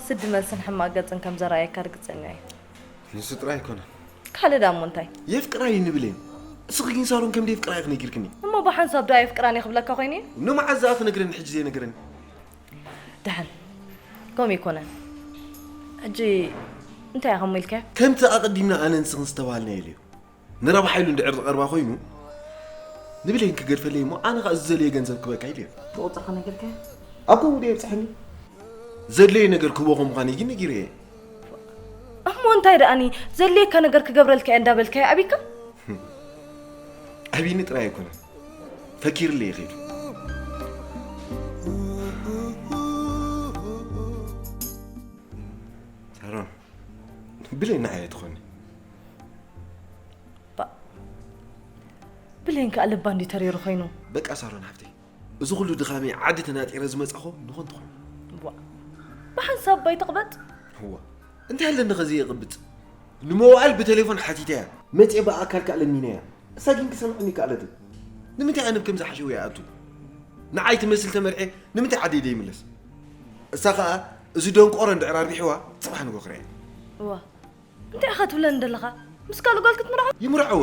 ስዲ መልስን ሕማቕ ገጽን ከም ዘረኣየካ ርግጸኛ እየ። ንሱ ጥራይ ኣይኮነን። ካልእ ደኣ እሞ እንታይ? የፍቅራ እዩ ንብል እየን። እስኺ ግን ሳሮን ከም ደየፍቅራ ኢኺ ነጊርክኒ። እሞ ብሓንሳብ ደኣ የፍቅራን እየ ክብለካ ኮይነ? ንመዓዝ ደኣ ክነግረኒ ሕጂ ዘይነገረኒ? ደሓን። ከምኡ ኣይኮነን። ሕጂ እንታይ ኢኻ እሞ ኢልካዮ? ከምቲ ኣቐዲምና ኣነን ንስኽን ዝተባሃልናዮ ኢሉ እዩ። ንረብሓ ኢሉ እንድሕር ዝቐርባ ኮይኑ ንብሌን ክገድፈለይ እሞ ኣነ ኸኣ ዝዘለዮ ገንዘብ ክበካ ኢለ እየ። ብቑጽርኻ ነጊርካዮ? ኣብ ከምኡ ድየ የብጽሐኒ? ዘድለዮ ነገር ክህቦ ከም ምዃነይ ግን ነጊረዮ እየ። እሞ እንታይ ደኣኒ ዘድልየካ ነገር ክገብረልካ እየ እንዳበልካዮ ኣቢካ? ኣቢኒ ጥራይ ኣይኮነን ፈኪርለይ እዩ ኸይዱ። ሳሮን ብሌን ንዓይ ኣይትኾኒ። ብሌን ከኣ ልባ እንዲ ተሪሩ ኮይኑ። በቃ ሳሮን ሓፍተይ፣ እዚ ኩሉ ድኻመይ ዓዲ ተናጢረ ዝመጻኹ ንኾን ትኾን። ዋ፣ ብሓንሳብ ባይ ትቕበጥ። እዋ፣ እንታይ ኣለኒ ኸዚ የቕብጽ? ንመዋእል ብቴሌፎን ሓቲተያ፣ መጽየ ብኣካል ከኣ ለሚነያ። እሳ ግን ክሰምዐኒ ከኣለትን። ንምንታይ ኣነ ብከምዚ ሓሸውየ ይኣቱ? ንዓይ ትመስል ተመርዕየ ንምንታይ ዓደይ ደይምለስ? እሳ ኸኣ እዚ ደንቆሮ እንድሕር ኣርቢሕዋ ጽባሕ ንጎ ክርዕያ። እዋ፣ እንታይ ኢኻ ትብለኒ ዘለኻ? ምስ ካልእ ጓል ክትምርዖ? ይምርዐወ።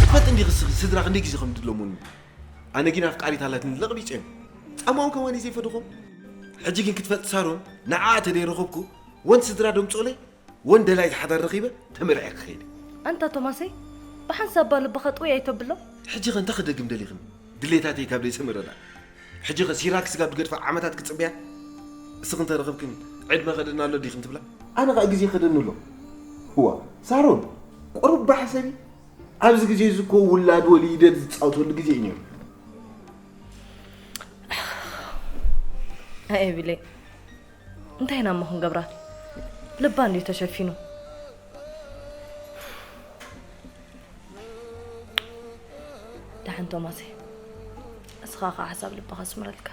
ትፈልጥ እንዲኺ ስድራ ክንደይ ግዜ ከም ድለሙኒ። ኣነ ግን ኣፍቃሪት ኣላትኒ ለቕቢጨ። ጻማኦም ከማን ዘይፈድኹም። ሕጂ ግን ክትፈልጥ ሳሮን ንዓኣ ተደይረኸብኩ ወን ስድራ ደምጾለይ ወን ደላይ ዝሓዳር ረኺበ ተመርዐ ክኸይድ። ኣንታ ቶማሰይ ብሓንሳብ ባልብኻ ጥውይ ኣይተብሎ። ሕጂ ኸ እንታይ ክደግም ደሊኽን? ድሌታተይ ካብ ደይ ጽምረዳ። ሕጂ ኸ ሲራክስ ካብ ድገድፋ ዓመታት ክጽብያ? እስኺ እንተ ረኸብክን ዕድመ ኸደና ኣሎ ዲኽን ትብላ? ኣነ ኸኣ ግዜ ኸደኒ ኣሎ። እዋ ሳሮን ቁሩብ ብሓሰቢ ኣብዚ ግዜ እዚ እኮ ውላድ ወሊደ ዝጻወተሉ ግዜ እዩ ነይሩ። ኣየ ቢለይ እንታይ ኢና እሞ ክንገብራ ልባ እንድዩ ተሸፊኑ። ደሓን ቶማሰይ እስኻ ኸዓ ሓሳብ ልብኻ ኣስምረልካ።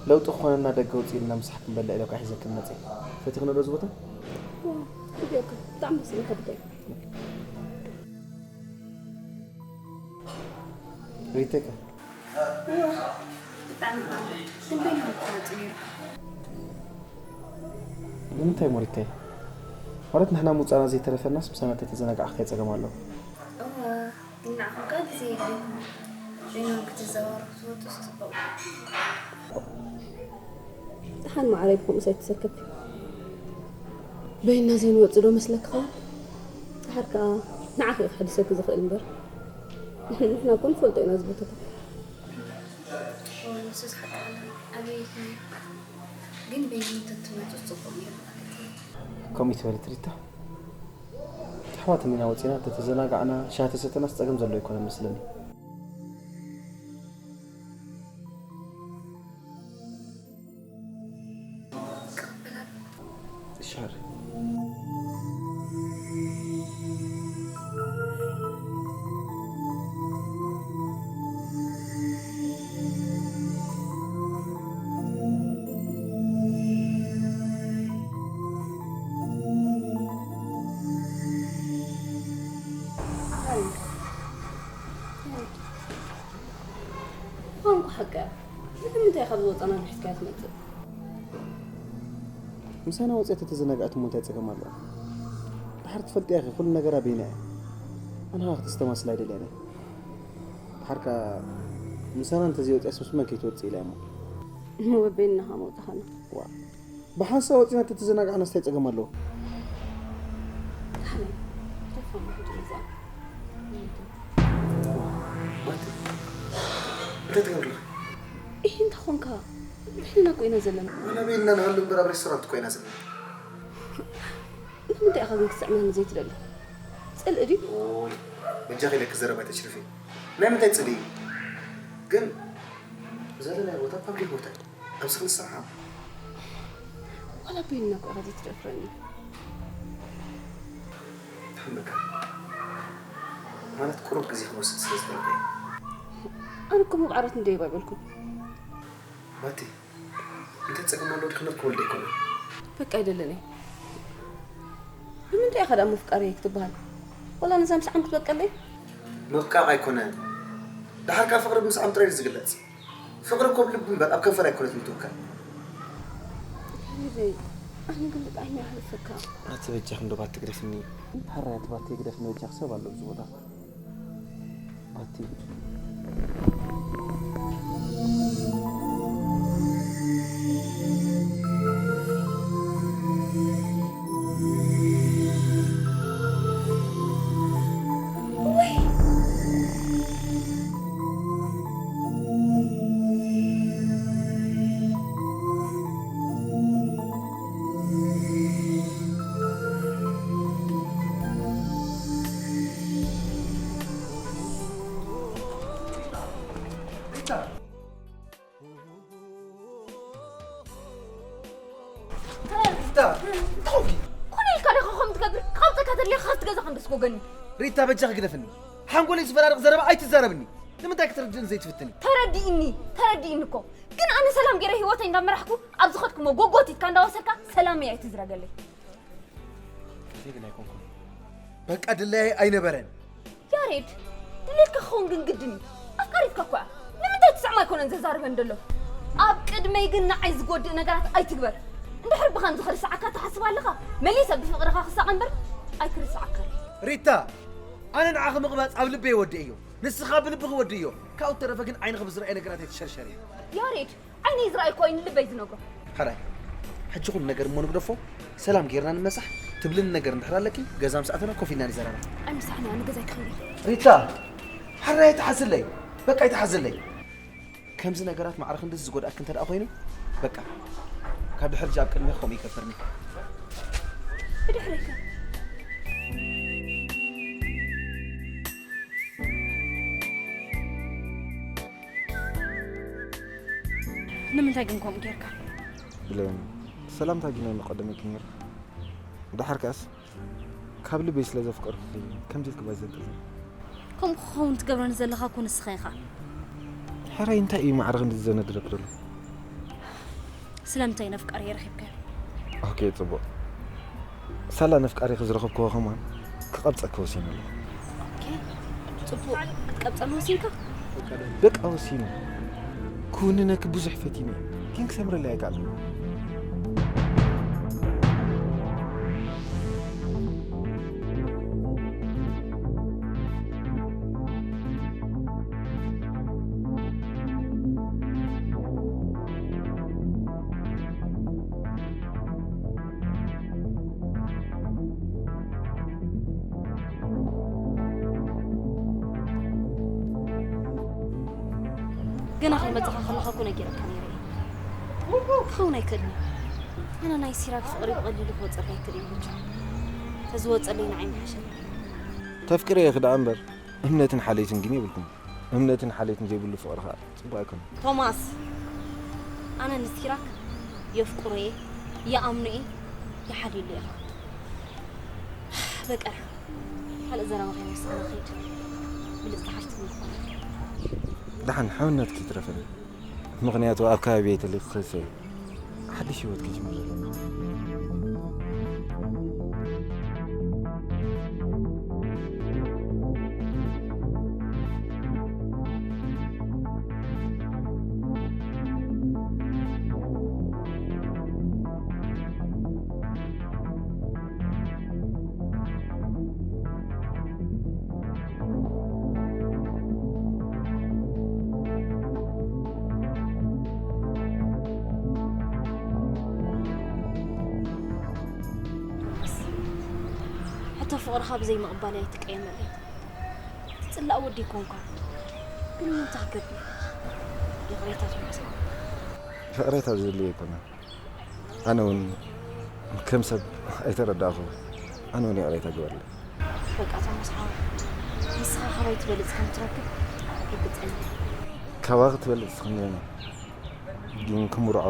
ለውጢ ክኾነና ደገ ውፅእ ኢልና ምሳሕ ክንበልዕ ኢለ እኳ ሒዘክን መፅእ። ፈቲኽንዶ እዚ ቦታ? ክብየካ ብጣዕሚ ደስ ኢልካ ብታይ ሪተካ ብጣዕሚ ግን በይንኻ ትወፅእ ነይርካ። ንምንታይ ሞሪታይ? ማለት ንሕና ምውፃእና ዘይተረፈናስ ምሳና ተተዘናጋዕካ ታይ ፀገም ኣለዎ? እወ ግን ንዓኹም ከ ግዜ የድልየኩም በይኖም ክትዘዋወሩ ክትወፁስ ፅቡቕ። ደሓን ማዕረይ ብኸምኡስ ኣይትሰከፊ። በይንና ዘይንወፅእ ዶ መስለኪ ኸውን? ደሓር ከኣ ንዓኺ እዩ ክሕድሰኪ ዝኽእል እምበር ንሕና እኮ ንፈልጦ ኢና እዚ ቦታታት። እወ ንሱስ ሓቂ ኣለና ኣበይ እዩ ግን በይኑ እንተትመፁስ ፅቡቕ ነይሩ ማለት እዩ። ከምኡ ይትበሊ ትሪታ ኣሕዋት እኒና ወፂና እንተተዘናጋዕና ሻሂ ተሰተናስ ፀገም ዘሎ ኣይኮነን መስለኒ። ክቕበላ ሻር ኳንኳ ሓቂ እያ። ንምንታይ ካብ ዝወፀና ንሒዝካያ ትመፅእ? ምሳና ወፅያ ተተዘናግዐት እሞ እንታይ ፀገም ኣለዎ? ድሓር ትፈልጥያ ኢኺ፣ ኩሉ ነገራ በይና እያ። ኣነ ኸዓ ክተስተማስል ኣይደልያን እየ። ድሓር ከኣ ምሳና እንተዘይወፅያ ስምስመን ከይትወፅእ ኢላ እያ እሞ። እሞ በበይንና ኸዓ መውፃኻና። ዋ፣ ብሓንሳብ ወፂና እንተተዘናጋዕናስ እንታይ ፀገም ኣለዎ? ሓመይ፣ ተፋና ሕጂ ገዛ። ማቲ፣ እንታይ ትገብር ኣለኻ? ኢሂ፣ እንታይ ኾንካ? ንሕና እኮ ኢና ዘለና። ዋላ በይንና ንሃሉ እምበር ኣብ ሬስቶራንት እኮ ኢና ዘለና። ንምንታይ ኢኻ ግን ክትስዕመኒ ዘይትደሊ? ጽልኢ ድዩ? ኦይ፣ በጃኺ ኢለኪ ዘረባ ኣይተሽርፊ። ናይ ምንታይ ጽልኢ? ግን ዘለናዮ ቦታ ፓብሊክ ቦታ እዩ። ኣብዚ ክንስሓብ። ዋላ በይንና እኮ ኢኻ ዘይትደፍረኒ። ትሕምካ። ማለት ቁሩብ ግዜ ክንወስድ ስለ ዝደለኹ እየ። ኣነ እኮ ምብዓራት እንደይባ ኣይበልኩን። ማቲ፣ እንታይ ጸገም ኣለዎ? ድኽነት ክወልድ ኣይኮነን። በቃ ኣይደለን'የ። ንምንታይ ኢኻ ደኣ ምፍቃረይ ክትበሃል? ወላ ነዛ ምስዓም ክትበቀለይ? ምብቃቕ ኣይኮነን። ደሓር ከኣ ፍቕሪ ብምስዓም ጥራይ እዩ ዝግለጽ። ፍቕሪ እኮ ብልቢ እምበር ኣብ ከንፈር ኣይኮነትን ትውከል። ሪዘይ፣ ኣነ ግን ብጣዕሚ እየ ኣሕልፈካ። ኣቲ በጃኺ እንዶ ባቲ ግደፍኒ። ሓራይ ኣቲ ባቲ ግደፍኒ በጃኺ፣ ሰብ ኣሎ ኣብዚ ቦታ። ኣቲ ሪታ፣ እንታይ ኾንኪ? ኮነ ኢልካ ዲኻ ከምኡ ትገብር? ክቐብጸካ ተደልየ ካብቲ ገዛ ክንደስ ጎገኒ። ሪታ፣ በጃኺ ግደፍኒ። ሓንጎለይ ዝፈራርቕ ዘረባ ኣይትዛረብኒ። ንምንታይ ክትርድእኒ ዘይትፍትኒ? ተረዲእኒ፣ ተረዲእኒ እኮ። ግን ኣነ ሰላም ገይረ ህይወተይ እንዳመራሕኩ ኣብ ዝኸድኩሞ ጎጎቲትካ እንዳወሰድካ ሰላመይ ኣይትዝረገለይ። ግዜ ግን ኣይኮንኩን። በቃ ድላየይ ኣይነበረን። ያሬድ፣ ድሌትካ ክኸውን ግን ግድን እዩ። ኣፍቃሪትካ እኮ እያ። ንምንታይ ትስዕማ ኣይኮነን ዘዛርበን ዘሎ? ኣብ ቅድመይ ግን ንዓይ ዝጎድእ ነገራት ኣይትግበር። እንድሕር ብኸምዚ ክርስዓካ ትሓስብ ኣለኻ? መሊሰ ብፍቕርኻ ክሳቐ እምበር ኣይክርስዓካን። ሪታ፣ ኣነ ንዓኺ ምቕባጽ ኣብ ልበይ ወዲአዮ። ንስኻ ብልብኺ ወዲእዮ። ካብኡ ተረፈ ግን ዓይንኺ ብዝረኣየ ነገራት ኣይትሸርሸሪ። ያሬድ፣ ዓይነይ ዝረኣይ እኮ እዩ ንልበይ ዝነግሮ። ሕራይ፣ ሕጂ ኩሉ ነገር እሞ ንግደፎ፣ ሰላም ጌርና ንመሳሕ። ትብልኒ ነገር እንድሕር ኣለኪ፣ ገዛ ምስ ኣተና ኮፍ ኢልና ንዘራረብ። ኣይምሳሕን እያ፣ ንገዛይ ክኸይድ እየ። ሪታ፣ ሕራይ ኣይትሓዝለይ፣ በቃ ኣይትሓዝለይ። ከምዚ ነገራት ማዕረ ክንድዚ ዝጎድኣኪ እንተ ደኣ ኮይኑ፣ በቃ ካብ ድሕሪ ሕጂ ኣብ ቅድሚኺ ከምኡ ይገብርኒ። ብድሕረይ ከ? ንምንታይ ግን ከምኡ ጌርካ? ብሌን፣ ሰላምታ ጊና መቐደመኪ ነይሩ። ደሓር ከኣስ፣ ካብ ልበይ ስለ ዘፍቀርኩኺ፣ ከምዚ ኢልኪ ባይ ዘንጠልጠል። ከምኡ ክኸውን ትገብረኒ ዘለኻ እኮ ንስኻ ኢኻ። ሕራይ፣ እንታይ እዩ ማዕረ ክንድዚ ዘነድረክ ዘሎ? ስለምንታይ ነፍቃሪ ረኺብካዮ? ኦኬ፣ ጽቡቕ። ሳላ ነፍቃሪኺ ዝረኸብክዎ ከማን ክቐብጸኪ ወሲነ ኣለኹ። ኦኬ፣ ጽቡቕ። ክትቀብጸኒ ወሲንካ? በቃ ወሲነ። ክውንነኪ ብዙሕ ፈቲነ፣ ግን ክሰምረለይ ኣይከኣልኩን። ገና ከይመጻኻ ከለኻ እኮ ነጊረካ ነይረ እየ። ክኸውን ኣይክእልን እዩ። ኣነ ናይ ሲራክ ፍቕሪ ብቐሊሉ ክወጸለይ ኣይክእልን እዩ። ተዝወጸለይ ንዓይ ምሓሸኒ። ተፍቅርዮ ኢኺ ደኣ እምበር፣ እምነትን ሓልዮትን ግን የብልኩም። እምነትን ሓልዮትን ዘይብሉ ፍቕሪ ኸኣ ጽቡቕ ኣይኮነን። ቶማስ፣ ኣነ ንሲራክ የፍቅሮ እየ፣ ይኣምኖ እየ፣ ይሓልየሉ እየ ኸኣ። በቃ፣ ካልእ ዘረባ ከይወስኸና ኸይድ። ብልጽቲ ሓፍትኒ ክኾነልካ። ደሓን፣ ሓውነትኪ ይትረፈኒ። ምኽንያቱ ኣብ ከባቢየይ ተሊኹ ክኸሰ እየ። ሓድሽ ህይወት ክጅምር ኣለና። ፍቕርኻ ብዘይ ምቕባለይ ኣይትቀየመለይ። ትጽላእ ወዲ ኣይኮንኳን። ግን እንታይ ክገብር? ይቕሬታ ቶማስ። ይቕሬታ ዘድልዮ ኣይኮነን። ኣነ እውን ከም ሰብ ኣይተረዳእኹ። ኣነ እውን ይቕሬታ ግበርለይ። በቃ ቶማስ ሓወይ፣ ንስኻ ካባይ ትበልጽ ከም ትረክብ ርግጸኛ እየ። ካባኺ ትበልጽ ትኽእልኒ፣ ግን ክምርዖ፣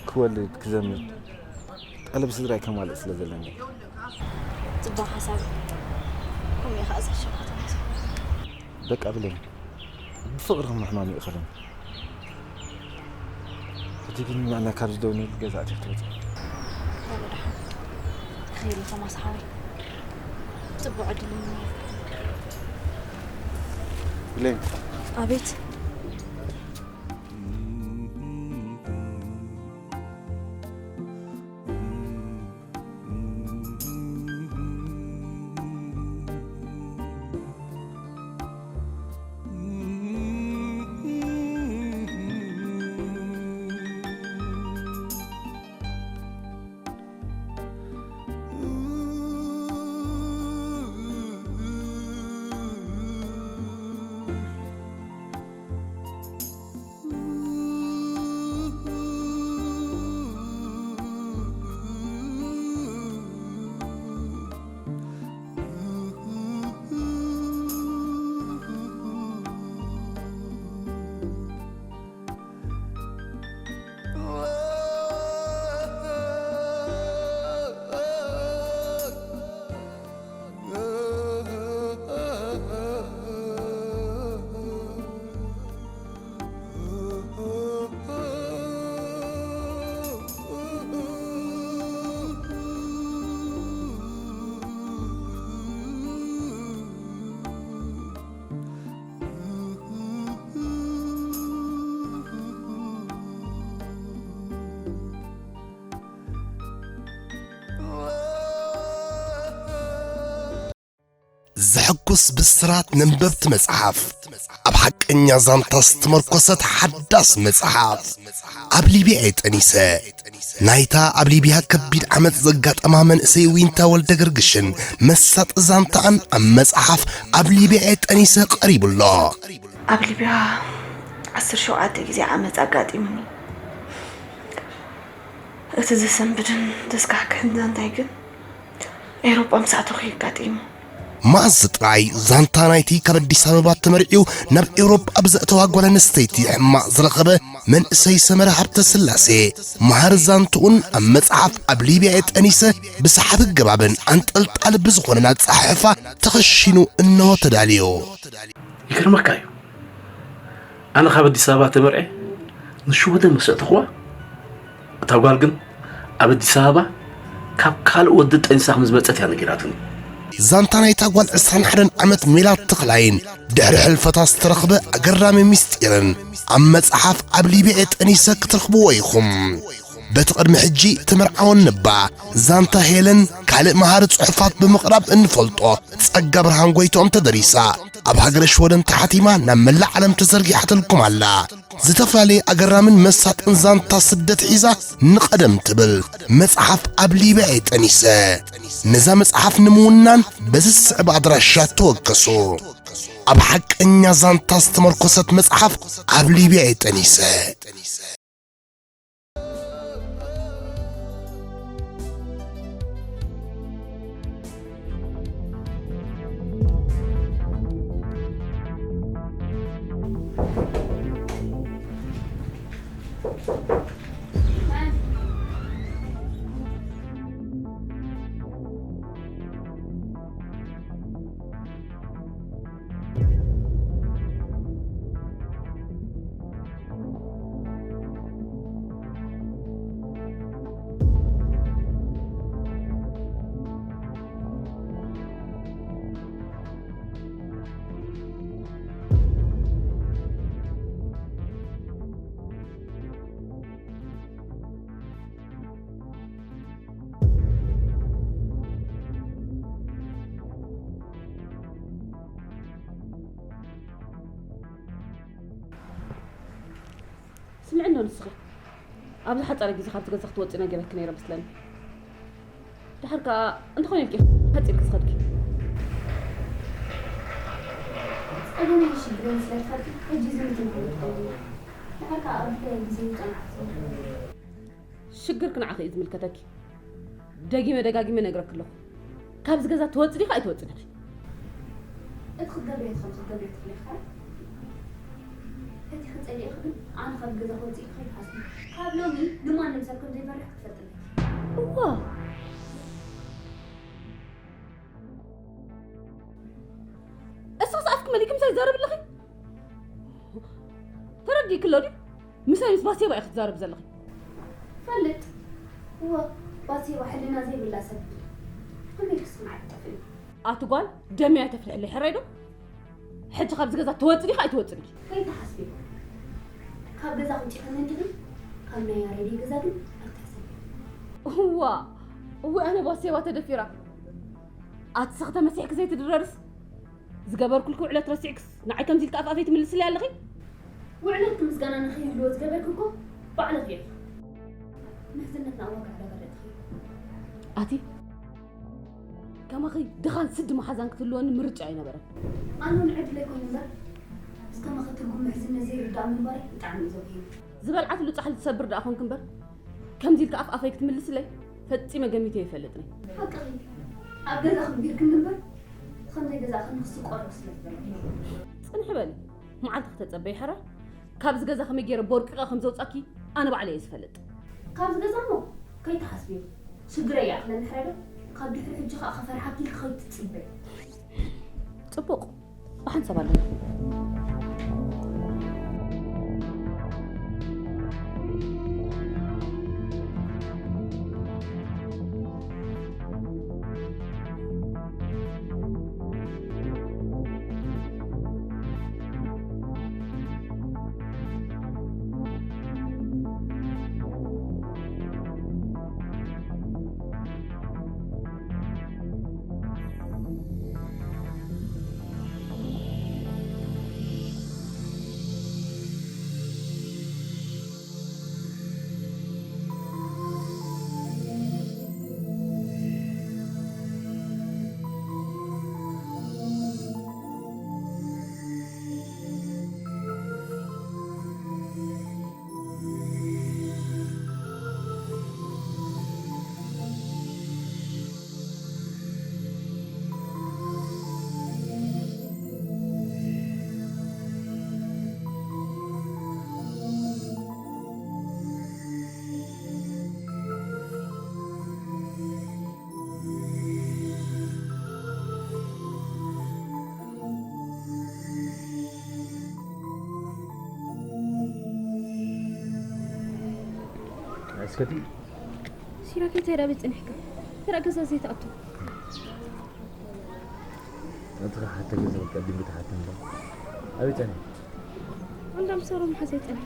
ክወልድ፣ ክዘምድ፣ ጠለብ ስድራይ ከማልእ ስለ ዘለኒ። ጽቡቕ ሓሳብ። ከምኡ እዩ ኸኣ ዝሕሸካ ቶማስ። በቃ ብለኒ። ብፍቕርኺ ምሕማም ይእኸለኒ። ሕጂ ግን ንዕና ካብዚ ደው ንብል፣ ገዛ ኣትየ ክትወጽእ። በሉ ደሓን። ይኸይድ እዩ ቶማስ ሓወይ። ጽቡቕ ዕድል ይምነየልካ። ብሌን። ኣቤት። ዘሐጉስ ብስራት ነንበብቲ መጽሓፍ። ኣብ ሓቀኛ ዛንታ ዝተመርኮሰት ሓዳስ መጽሓፍ። ኣብ ሊብያ እየ ጠኒሰ። ናይታ ኣብ ሊብያ ከቢድ ዓመጽ ዘጋጠማ መንእሰይ ዊንታ ወልደ ገርግሽን መሳጢ ዛንታኣን ኣብ መጽሓፍ ኣብ ሊብያ እየ ጠኒሰ ቀሪቡ ኣሎ። ኣብ ሊብያ ዓሰርተ ሸውዓተ ግዜ ዓመጽ ኣጋጢሙኒ። እቲ ዘሰንብድን ዘስካሕክሕን ዛንታይ ግን ኤውሮጳ ምስ ኣተኹ እዩ ኣጋጢሙ። መኣዝ ጥራይ ዛንታ ናይቲ ካብ ኣዲስ ኣበባ ተመርዕዩ ናብ ኤውሮጳ ብዘእተዋ ጓል ኣንስተይቲ ሕማቕ ዝረኸበ መንእሰይ ሰመረ ሃብተ ስላሴ፣ መሃር ዛንትኡን ኣብ መጽሓፍ ኣብ ሊብያ እየ ጠኒሰ ብሰሓቢ ገባብን ኣንጠልጣሊ ብዝኾነን ኣጸሓሕፋ ተኸሺኑ እንሆ ተዳልዩ። ይገርመካ እዩ። ኣነ ካብ ኣዲስ ኣበባ ተመርዕየ ንሽወደን ምስ ኣእተኽዋ፣ እታ ጓል ግን ኣብ ኣዲስ ኣበባ ካብ ካልእ ወዲ ጠኒሳ ከም ዝመጸት እያ ነጊራትኒ። ዛንታ ናይታ ጓል ዕስራን ሓደን ዓመት ሜላት ተኽላይን ድሕሪ ሕልፈታ ዝተረኽበ ኣገራሚ ምስጢርን ኣብ መጽሓፍ ኣብ ሊብያ እየ ጠኒሰ ክትረኽብዎ ኢኹም። በቲ ቅድሚ ሕጂ ተመርዓወን እባ ዛንታ ሄለን ካልእ መሃሪ ጽሑፋት ብምቕራብ እንፈልጦ ጸጋ ብርሃን ጎይትኦም ተደሪሳ፣ ኣብ ሃገረ ሽወደን ተሓቲማ ናብ መላእ ዓለም ተዘርጊሓትልኩም ኣላ። ዝተፈላለየ ኣገራምን መሳጥን ዛንታ ስደት ሒዛ ንቐደም ትብል መጽሓፍ ኣብ ሊብያ እየ ጠኒሰ። ነዛ መጽሓፍ ንምውናን በዚ ዝስዕብ ኣድራሻ ተወከሱ። ኣብ ሓቀኛ ዛንታ ዝተመርኮሰት መጽሓፍ ኣብ ሊብያ እየ ጠኒሰ። ስምዒ እንዶ ንስኺ፣ ኣብ ዝሓጸረ ግዜ ካብቲ ገዛ ክትወጺ ነጊረኪ ነይረ መስለኒ። ድሓር ከኣ እንተኾነ ኢልኪ ሓጺርኪ ዝኸድኪ። ቀደመይ ሽግረይ ስለ ትፈልጥ፣ ሕጂ ዝምድና ንፈልጥ ኣለና። ድሓር ከኣ ኣብ ጉዳይ ግዜ ይጸንሓት። ሽግርኪ ንዓኺ እዩ ዝምልከተኪ። ደጊመ ደጋጊመ ነግረኪ ኣለኹ። ካብዚ ገዛ ትወጽእ ዲኺ ኣይትወጽእ ዲኺ? እቲ ክትገብርዮ ትኽእሊ ክትገብርዮ ትኽእሊ ኢኺ። እቲ ክጸልእኺ ግን ኣነ ካብ ገዛ ክወጽእ ኢለ ከይትሓስቢ። ካብ ሎሚ ንማንም ሰብ ከም ዘይፈርሕ ክትፈልጢ ኣለኪ። እዋ። እስኺስ ኣፍኪ መሊእኪ ምሳይ ትዛረቢ ኣለኺ? ተረዲእኪ ኣሎ ድዩ? ምሳይ ምስ ባሴባ ኢኺ ትዛረቢ ዘለኺ። ፈልጥ። እወ፣ ባሴባ ሕልና ዘይብላ ሰብ ከመይ ክስምዓ ትጠፍእ? ኣቲ ጓል፣ ደመይ ኣይተፍልሕለይ፣ ሕራይ ዶ? ሕጂ ካብዚ ገዛ ትወጽእ ዲኺ ኣይትወጽእ ዲኺ? ከይትሓስቢ። ካብ ገዛ ክውጪ ከመንትኺ፣ ካብ ናይ ያሬደይ ገዛ ግን ኣይትሕሰቢ። እዋ፣ እወ፣ ኣነ ባሴባ ተደፊራ። ኣቲ ስኽተ መሲሕኪ ዘይትድረርስ? ዝገበርኩልኪ ውዕለት ረሲዕክስ ንዓይ ከምዚ ኢልኪ ኣፍኣፈይ ትምልስለይ ኣለኺ? ውዕለት ምስጋና ንኸይህልዎ ዝገበርኪ እኮ ባዕልኺ ኢኺ። ምሕዝነትና ኣብ ዋጋ ዕዳጋ ደጥኺ። ኣቲ ከማኺ ድኻን ስዲ መሓዛን ክትህልወኒ ምርጫ ኣይነበረን። ኣነ እውን ዕድለይ ኮይኑ እምበር፣ ምስ ከማኺ ትርጉም ምሕዝነት ዘይርዳእ ምንባረይ ብጣዕሚ እዩ ዘጉህየኒ። ዝበልዓትሉ ጻሕሊ ትሰብር ደኣ ኾንኪ እምበር፣ ከምዚ ኢልኪ ኣፍኣፈይ ክትምልስለይ ፈጺመ ገሚተ ኣይፈልጥን። ሓቅኺ። ኣብ ገዛኺ ቢርክኒ እምበር፣ ከምዘይ ገዛእኽኒ ክስቆር ስለ ዝበለኪ። ጽንሒ በሊ፣ መዓልቲ ክተጸበዪ ሕራይ። ካብዚ ገዛ ከመይ ገይረ ቦርቂቐ ከም ዘውጻኪ ኣነ ባዕለይ እየ ዝፈልጥ። ካብዚ ገዛ እሞ ከይትሓስብዮ። ሽግረይ ይኣኽለኒ ሕራይ ዶ? ካብ ድሕሪ ሕጂ ከኣ ክፈርሓኪ ኢልኪ ከይትጽበዪ። ጽቡቕ። ብሓንሳብ ኣለና። እስከቲ ሲራክ፣ እንታይ ደኣ ቤት ጸኒሕካ? ተራ ገዛ ዘይትኣቱ። ኣንተ ከሓተ ገዛ ቀዲም ብትሓተ እንዳ። ኣበይ ጸኒሕ? ኣንዳም ሰሮም ሓዘይ ጸኒሕ።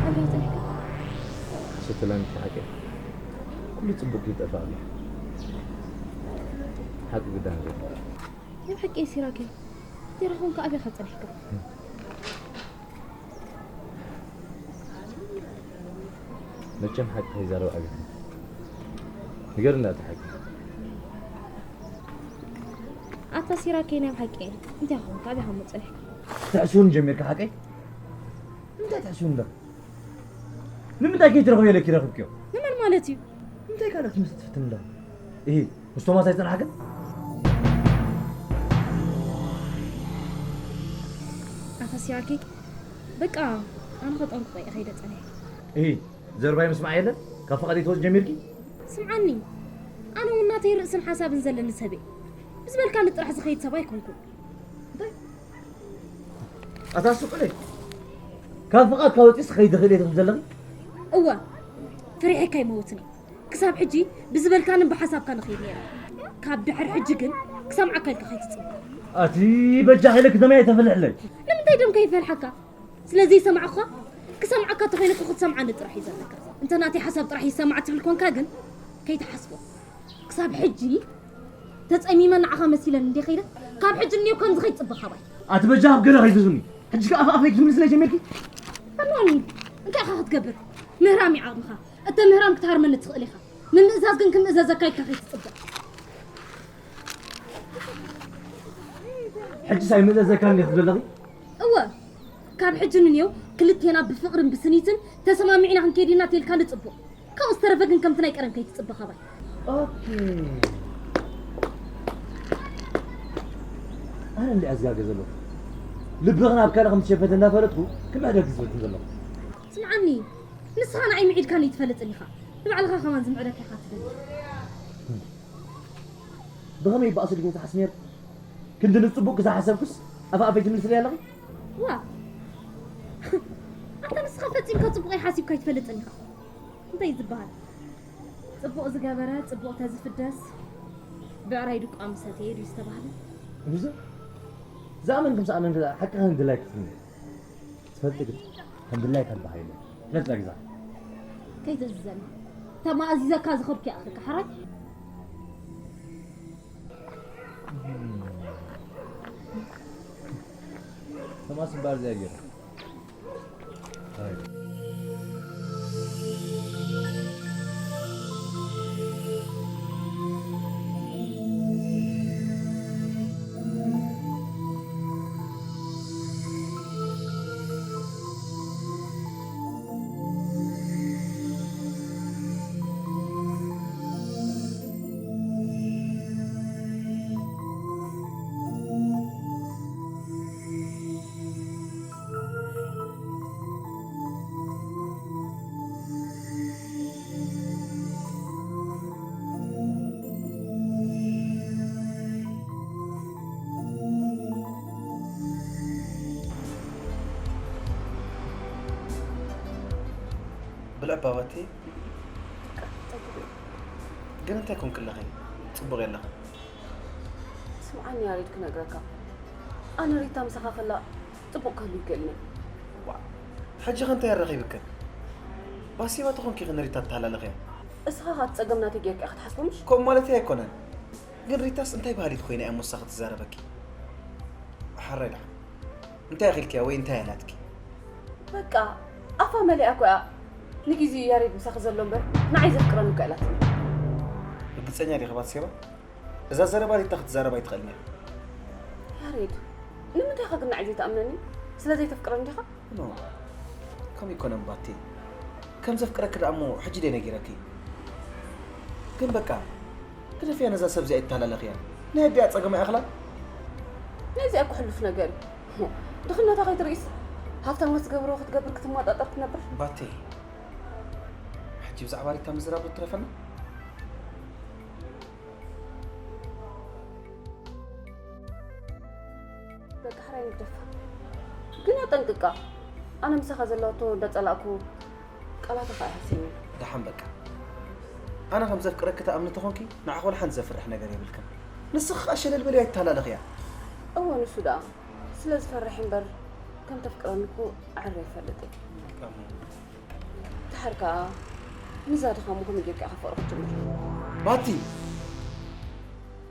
ኣበይ ጸኒሕካ? ሓሶት ተላሚድካ ሓቂ። ኩሉ ጽቡቅ ይጠፋ ኣሎ። ሓቂ ግዳን ዘሎ። ናይ ሓቂ ሲራክ። ዲራኹም ከኣ ኣበይ ጸኒሕካ? መቸም ሓቂ ከይዛረብ ኣብኹም። ንገርና እቲ ሓቂ። ኣታ ሲራከይ ናይ ሓቂ። እንታይ ኾንካ? ኣበይ ሃሞ ጸኒሕካ? ትሕስውን ጀሚርካ ሓቀይ? እንታይ ትሕስውን ኣለኻ? ንምንታይ ከይትረኽብዮ ኢለኪ ረኽብክዮ? ንመን ማለት እዩ? እንታይ ካልእ ክትመስል ትፍትን ኣለኻ? እሂ፣ ምስ ቶማስ ኣይጸናሕክን? ኣታ ሲራከይ፣ በቃ፣ ኣነ ከጠንቅቆ እየ ከይደ ጸኒሐ። እሂ፣ ዘረባይ ምስማዕ የለን? ካብ ፍቓደይ ትወጽ ጀሚርኪ? ስምዓኒ፣ ኣነ እውን ናተይ ርእስን ሓሳብን ዘለኒ ሰብ እየ። ብዝበልካኒ ጥራሕ ዝኸይድ ሰብ ኣይኮንኩን። እንታይ? ኣታ ስቕ ኢለይ። ካብ ፍቓድካ ወጺእስ ክኸይድ ይኽእል እየ ትብል ዘለኺ? እወ፣ ፈሪሐካ ኣይመውትን እየ። ክሳብ ሕጂ ብዝበልካንን ብሓሳብካን እኸይድ ነይረ። ካብ ድሕሪ ሕጂ ግን ክሰምዓካ ኢልካ ከይትጽበ። ኣቲ በጃኺ ኢለኪ ደመይ ኣይተፍልሕለይ። ንምንታይ ደም ከይፈልሓካ? ስለ ዘይሰማዕኩኻ፣ ክሰምዓካ እንተኾይነ እኮ ክትሰምዓኒ ጥራሕ እዩ ዘለካ። እንተ ናተይ ሓሳብ ጥራሕ ይሰማዕ ትብል ኮንካ ግን፣ ከይትሓስቦ። ክሳብ ሕጂ ተጸሚመ ንዓኻ መሲለን እንዴ ከይደ፣ ካብ ሕጂ እኒኦ ከምዚ ከይትጽበ ካባይ። ኣቲ በጃ ኣብ ገለ ከይትዙኒ። ሕጂ ከኣ ኣፍ ኣፈይ ክትምልስለይ ጀሚርኪ? ፈኖኒ፣ እንታይ ኢኻ ክትገብር? ምህራም እዩ ዓቕምኻ። እተ ምህራም ክትሃርመኒ ትኽእል ኢኻ። ንምእዛዝ ግን ክምእዘዘካ ኢልካ ከይትጽበ። ሕጂ ሳይመዘዘካን ኢኺ ዘለኺ? እወ፣ ካብ ሕጂ ንንየው ክልቴና ብፍቕርን ብስኒትን ተሰማሚዕና ክንከይድ ኢና ተልካኒ ጽቡቕ። ካብኡ ዝተረፈ ግን ከምቲ ናይ ቀደም ከይትጽበ ካባይ። ኦኬ። ኣነ እንዲ ኣዝጋገ ዘለኹ። ልብኽን ኣብ ካልእ ከም ትሸፈተ እንዳፈለጥኩ ክምዕደግ ዝፈትን ዘለኹ። ስምዓኒ፣ ንስኻ ንዓይ ምዒድካኒ ኣይትፈልጥን ኢኻ። ንባዕልኻ ከማን ዝምዕደካ ኢኻ ትደሊ። ብኸመይ ይበኣስ ኢልኪ ትሓስቢ ነይርኪ? ክንዲ ንጽቡቕ ክሳብ ሓሰብኩስ ኣፋ ኣፈይ ትምልስለይ ኣለኺ? ዋ! ኣታ ንስኻ ፈጺምካ ጽቡቕ ሓሲብካ ኣይትፈልጥን ኢኻ። እንታይ እዩ ዝበሃል? ጽቡቕ ዝገበረ ጽቡቕ ተዝፍደስ ብዕራይ ድቋ ምሰተየ ድዩ ዝተባህለ? እምብዛ ዝኣመንኩም ዝኣመንኩ ሓቂ ከም ድላይ ክትፍኒ። ትፈልጢ ግን ከም ድላይ ካብ በሃይለ ትፈልጢ ግዛ። ከይትእዝዘኒ። እታ ማእዚዘካ ዝኸድኩ ይኣኽለካ ሓራይ። ተማስ ባር ዘያ ገይረ። ብልዕ ባባቲ ግን እንታይ ኮንክ ኣለኺ? ጽቡቕ የለኽን። ስምዓኒ ያሬድ ክነግረካ። ኣነ ሪታ ምሳኻ ከላ ጽቡቕ ክህሉ ይክእልኒ። ዋ፣ ሕጂ ከ እንታይ ኣረኺብክን? ባሲባ ተኾንኪ ኽን ሪታ ትተሃላለኽያ? እስኻ ኻት ጸገም ናተይ ጌርካ ክትሓስቦ ምሽ? ከምኡ ማለተይ ኣይኮነን። ግን ሪታስ እንታይ ባህሊት ኮይና እያ ሞሳ ክትዛረበኪ? ሓራይ ደሓን። እንታይ ኣኺልክያ ወይ እንታይ ኣላትኪ? በቃ ኣፋ መሊኣ እኮ እያ። ንጊዜኡ ያሬድ ምሳኺ ዘሎ እምበር ንዓይ ዘፍቅረኒ እኮ ኢላትኒ። ርግጸኛ ዲኺ ባትሴባ? እዛ ዘረባ ሪታ ክትዛረብ ኣይትኽእልን እያ። ያሬድ፣ ንምንታይ ኢኻ ግን ንዓይ ዘይትኣምነኒ? ስለ ዘይተፍቅረኒ ዲኻ? ኖ፣ ከምኡ ኣይኮነን ባቲ። ከም ዘፍቅረኪ ደኣ እሞ ሕጂ ድየ ነጊረኪ? ግን በቃ፣ ግደፍያ ነዛ ሰብ እዚኣ ኣይተሃላለኽያ። ናይ ኣዲኣ ጸገም ኣይኣኽላን? ናይ እዚኣ እኮ ሕሉፍ ነገር እዩ። ድኽነታ ከይትርእይስ፣ ሃብታም ክትገብሮ ክትገብር ክትመጣጠር ትነብር። ባቲ፣ ሕጂ ብዛዕባ ሪታ ምዝራብ ዶ ትረፈና? በቃ ሕራይ ንግደፋ። ግን ኣጠንቅቃ። ኣነ ምሳኻ ዘለዋቶ እንዳጸላእኩ ቃላትኻ ኣይሃስየኒ። ደሓን በቃ። ኣነ ከም ዘፍቅረኪ ትኣምኒ ተኾንኪ፣ ንዓኺ ወላ ሓንቲ ዘፍርሕ ነገር የብልክን። ንስኺ ኸኣ ሸለል በሊ ኣይተሃላለኽያ። እወ ንሱ ደኣ ስለ ዝፈርሕ እምበር ከም ተፍቅረኒ እኮ ኣዕረ ይፈልጥ እየ። ደሓር ከኣ ንዛ ድኻሙ ከመይ ጌርካ ኢኻ ፍቕሪ ክትጅምር? ባቲ፣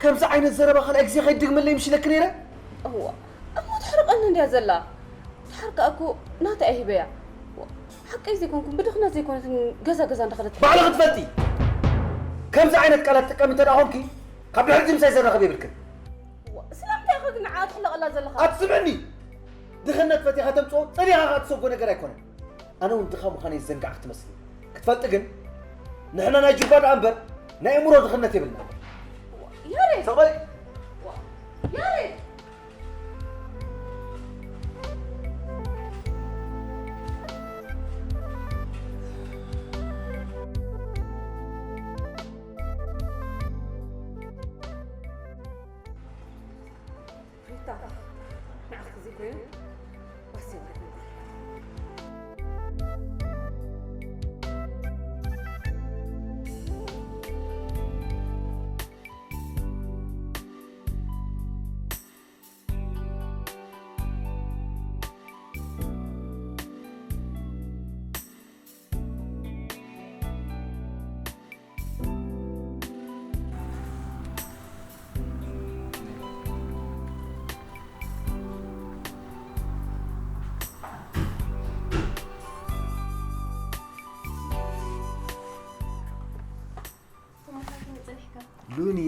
ከምዚ ዓይነት ዘረባ ካልኣይ ግዜ ከይትድግመለይ ምሽ ኢለኪ ነይረ? እዋ፣ እሞ ተሕርቐኒ እንድያ ዘላ። ደሓር ከኣ እኮ ናተይ እያ ሂበያ። ዋ፣ ሓቀይ ዘይኮንኩም ብድኽነት ዘይኮነትን ገዛ ገዛ እንዳኸደት ባዕልኺ ትፈልጢ። ከምዚ ዓይነት ቃላት ትጥቀሚ እንተ ደኣ ኾንኪ፣ ካብ ድሕሪት ምሳይ ዘራኽብ የብልክን። ዋ፣ ስለምንታይ ኢኻ ግን ንዓኣ ትሕለቐላ ዘለኻ? ኣትስምዕኒ። ድኽነት ፈቲኻ ተምጽኦ፣ ጸኒኻ ከኣ ትሰጎ ነገር ኣይኮነን። ኣነ እውን ድኻ ምዃነይ ዝዘንጋዕኪ ትመስሊ። ክትፈልጢ ግን፣ ንሕና ናይ ጅባ ደኣ እምበር፣ ናይ ኣእምሮ ድኽነት የብልና። ያሬድ! ሰቕ በሊ! ያሬድ! ሪታ፣ ንዓኺ ዘይኮይኑ፣ ባስያ ማለት ነው። ሉኒ፣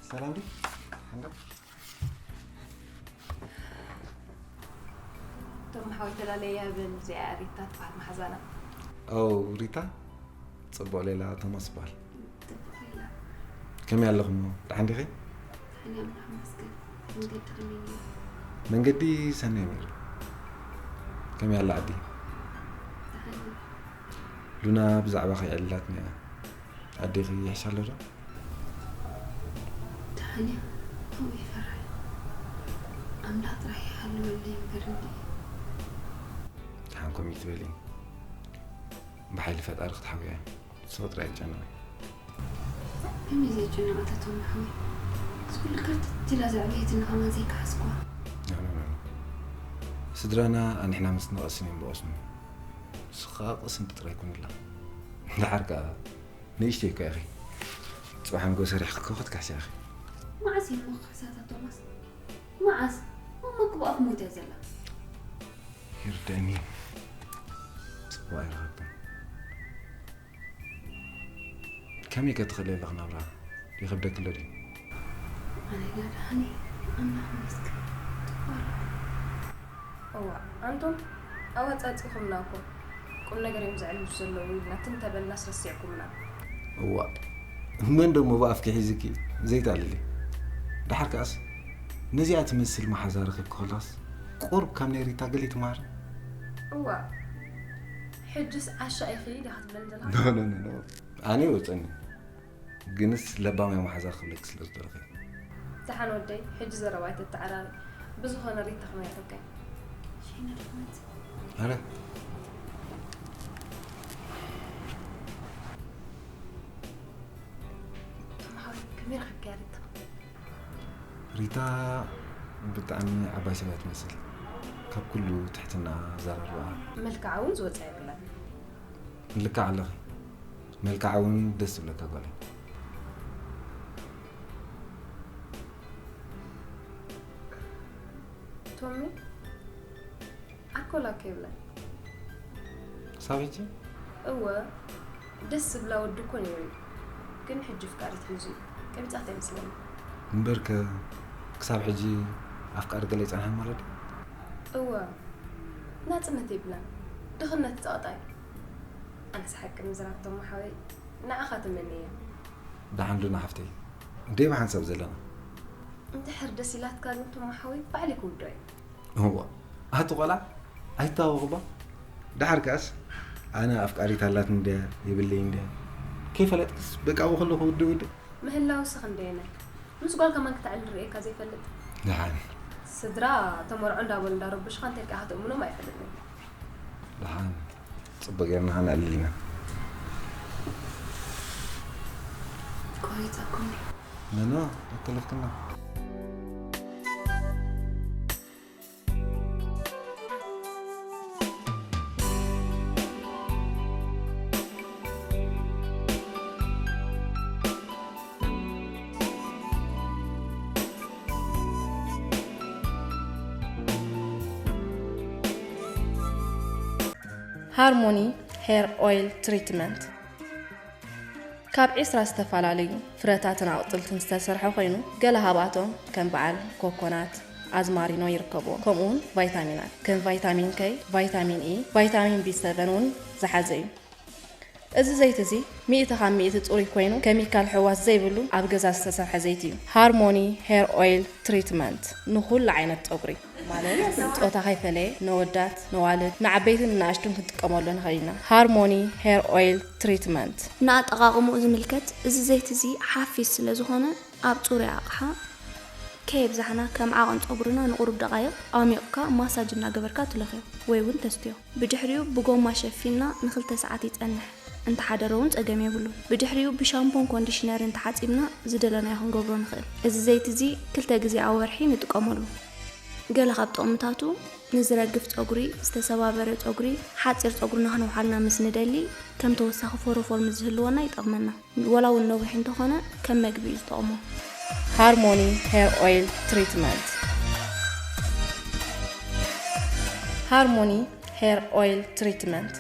ሰላም ዲ? ሓንጋ? እቶም ሓወይ ተላለያ በል፣ እዚኣ ሪታ ትበሃል መሓዛና። ኣው ሪታ፣ ጽቡቕ ሌላ ቶማስ ይበሃል። ጽቡቕ ሌላ። ከመይ ኣለኹም? ደሓን ዲኺ? ደሓን እየ ኣምላኽ ይመስገን። መንገዲ ከመይ ነይሩ? መንገዲ ሰናይ ነይሩ። ከመይ ኣላ ዓዲ? ደሓን እየ። ሉና ብዛዕባኺ የዕሊላትኒ እያ። ኣዴኺ ይሕሻ ኣሎ ዶ? ደሓን እያ። ከምኡ ይፈርሕ። ኣምላኽ ጥራሕ ይሓልወለይ እምበር እንዲ። ደሓን ከምኡ ትበሊ። ብሓይሊ ፈጣሪ ክትሓውያ እያ። ስቕ ጥራይ ኣይጨነቕ። ከመይ ዘይጨነቐት እቶም ሓወይ? እዚ ኩሉ ከርተት ኢላ ዘዕበየትኒ ከማን ዘይከሓስኩዋ። ኖ፣ ኖ፣ ኖ፣ ኖ። ስድራና ኣንሕና ምስ ንቐስን እዮም ብቐስኑ። ንስኻ ቅስንቲ ጥራይ ኩንላ። ደሓር ከኣ ንእሽተይ እኳ ኢኺ። ጽባሕ ንጎ ሰሪሕኺ እኮ ክትክሕሲ ኢኺ። መዓስ እዩ እሞ ክሕሳታ ቶማስ? መዓስ? ማማ እኮ ብኣፍ ሞት እያ ዘላ። ይርደእኒ። ጽቡቕ ኣይረኸብክን። ከመይ ከ ትኽእሊ ኣለኽ ናብራ? ይኸብደኪ ኣሎ ድዩ? ኣነ ግን ደሓን እየ። ኣምላኽ ይመስገን። ጽቡቕ ኣለኹ። እዋእ ኣንቱም ኣዋጻጺኹምና እኮ። ቁም ነገር እዮም ዘዕልሉ ዘለዉ ኢልና ትም ተበልናስ ረሲዕኩምና። እዋእ መን ደሞ ብኣፍኪ ሒዝኪ ዘይትኣልሊ? ደሓር ከኣስ ነዚኣ ትመስል መሓዛ ረኺብኪ ከላስ ቁሩብ ካብ ናይ ሪታ ገለ ይትመሃሪ። እዋእ ሕጅስ ዓሻ ኢኺ ዲኻ ትብለኒ ዘለኻ? ኖ ኖ ኖ ኖ። ኣነ ይወጸኒ። ግንስ ለባማይ መሓዛ ክብለኪ ስለ ዝደለኹ። ደሓን ወደይ ሕጂ ዘረባ ኣይተተዓራሪ። ብዝኾነ ሪታ ከመይ ኣሕወከይ? ሸይና ደኽመት። ኣረ ተምሃሮ ከመይ ረኸብክያ ሪታ? ሪታ ብጣዕሚ ዓባይ ሰብ እያ ትመስል። ካብ ኩሉ ትሕትና ኣዘራርባኣ። መልክዓ እውን ዝወፃ የብላን። ልክዕ ኣለኺ። መልክዓ እውን ደስ ዝብለካ ጓል እያ። ቶሚ ኣኮላ ከይብለን ክሳብ ሕጂ እወ ደስ ዝብላ ወዲ እኮ ነይሩ እዩ። ግን ሕጂ ፍቃሪት ሒዙ እዩ። ቀቢጻት ኣይመስለኒ። እምበርከ ክሳብ ሕጂ ኣፍቃሪ ገለ ይጸንሓ ማለት ድዩ? እወ ናጽነት የብላን። ድኽነት ጸቕጣ እዩ። ኣነስ ሓቂ ምዝራብ ቶም ሓወይ ንዓኻ ተመንየ። ደሓን ሉና ሓፍተይ፣ ደይ ብሓንሳብ ዘለና። እንድሕር ደስ ኢላትካ ግን ቶም ሓወይ ባዕለይ ክውዶ እየ። እዋ ኣቲ ቆልዓ ኣይታወቕባ። ደሓር ከኣስ ኣነ ኣፍቃሪት ኣላትኒ እንድያ የብለይ እንድያ ከይፈለጥክስ በቃ ብኸለኹ ውድእ ውድእ። ምህላውስ ክንደየናይ ምስ ጓል ከማን ክተዕልል ርእየካ ዘይፈልጥ። ደሓን ስድራ ተመርዖ እንዳበሉ እንዳረብሽኻ እንታይ ደኣ ክትእምኖም ኣይፈልጥን። ደሓን ጽቡቕ ጌርና ከነዕልል ኢና። ቆሪጸኩም። መኖ ኣከለፍክና። ሃርሞኒ ሄር ኦይል ትሪትመንት ካብ ዒስራ ዝተፈላለዩ ፍረታትን ኣቑፅልትን ዝተሰርሐ ኮይኑ፣ ገለ ካብኣቶም ከም በዓል ኮኮናት፣ ኣዝማሪኖ ይርከብዎም። ከምኡ እውን ቫይታሚናት ከም ቫይታሚን ከይ፣ ቫይታሚን ኢ፣ ቫይታሚን ቢ ሰቨን እውን ዝሓዘ እዩ። እዚ ዘይቲ እዚ ሚእቲ ካብ ሚእቲ ፅሩይ ኮይኑ፣ ኬሚካል ሕዋስ ዘይብሉ ኣብ ገዛ ዝተሰርሐ ዘይቲ እዩ። ሃርሞኒ ሄር ኦይል ትሪትመንት ንኹሉ ዓይነት ፀጉሪ ማለት ፆታ ከይፈለየ ነወዳት፣ ነዋልድ፣ ንዓበይትን ንናእሽቱን ክንጥቀመሉ ንኽእል ኢና። ሃርሞኒ ሄር ኦይል ትሪትመንት። ንኣጠቓቕምኡ ዝምልከት፣ እዚ ዘይቲ እዚ ሓፊስ ስለ ዝኾነ፣ ኣብ ጽሩይ ኣቕሓ ከየብዛሕና፣ ከም ዓቐን ጸጉርና ንቑሩብ ደቓይቕ ኣሚቕካ ማሳጅ እናገበርካ ትለኽዮ ወይ እውን ተስትዮ። ብድሕሪኡ ብጎማ ሸፊንና ንኽልተ ሰዓት ይጸንሕ። እንተሓደረ እውን ጸገም የብሉን። ብድሕሪኡ ብሻምፖን ኮንዲሽነርን ተሓጺብና ዝደለናዮ ክንገብሮ ንኽእል። እዚ ዘይቲ እዚ ክልተ ግዜ ኣብ ወርሒ ንጥቀመሉ። ገለ ካብ ጥቕምታቱ፣ ንዝረግፍ ጸጉሪ፣ ዝተሰባበረ ጸጉሪ፣ ሓጺር ጸጉርና ክነውሓልና ምስ ንደሊ፣ ከም ተወሳኺ ፎሮፎር ምስ ዝህልወና ይጠቕመና። ወላ እውን ነዊሕ እንተኾነ ከም መግቢ እዩ ዝጠቕሞ። ሃርሞኒ ሄር ኦይል ትሪትመንት። ሃርሞኒ ሄር ኦይል ትሪትመንት።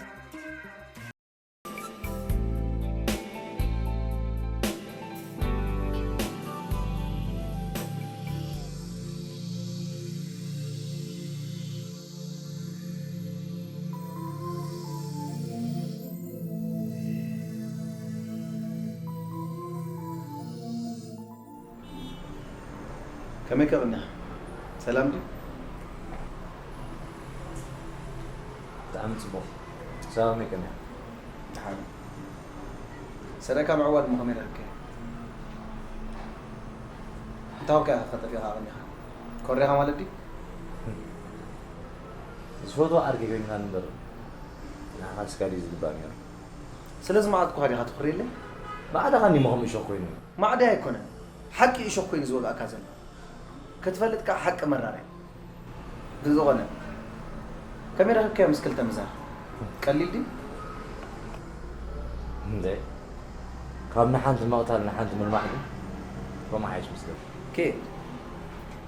ከመይ ከቕኒኻ? ሰላም ድዩ? ብጣዕሚ ጽቡቕ። ሰላም ከመይ? ደሓን። ሰረካ ምዕዋል እሞ ከመይ ረኸብካዮ? እንታይ ኮንካ ኢኻ ጠፊእካ ኣቕኒኻ? ኮሪኻ ማለት ድዩ? ዝፈትዎ ዓርከይ ኮይንካ እምበር፣ ንዓኻ እስካ ድዩ ዝግባእ ነይሩ? ስለ ዝመዓጥኩኻ ዲኻ ትኹርየለይ? ማዕዳኻ እንዲሞ ከም እሾኽ ኮይኑ። ማዕዳይ ኣይኮነን። ሓቂ እሾኽ ኮይኑ ዝወግኣካ ዘሎ። ክትፈልጥ ከኣ ሓቂ መራር እያ። ብዝኾነ፣ ከመይ ረኸብካዮ ምስ ክልተ ምዛር? ቀሊል ድዩ? እንደ፣ ካብ ንሓንቲ ምቕታል ንሓንቲ ምልማሕ ግን ከምኡ ሓይሽ መስለኒ። ኬድ፣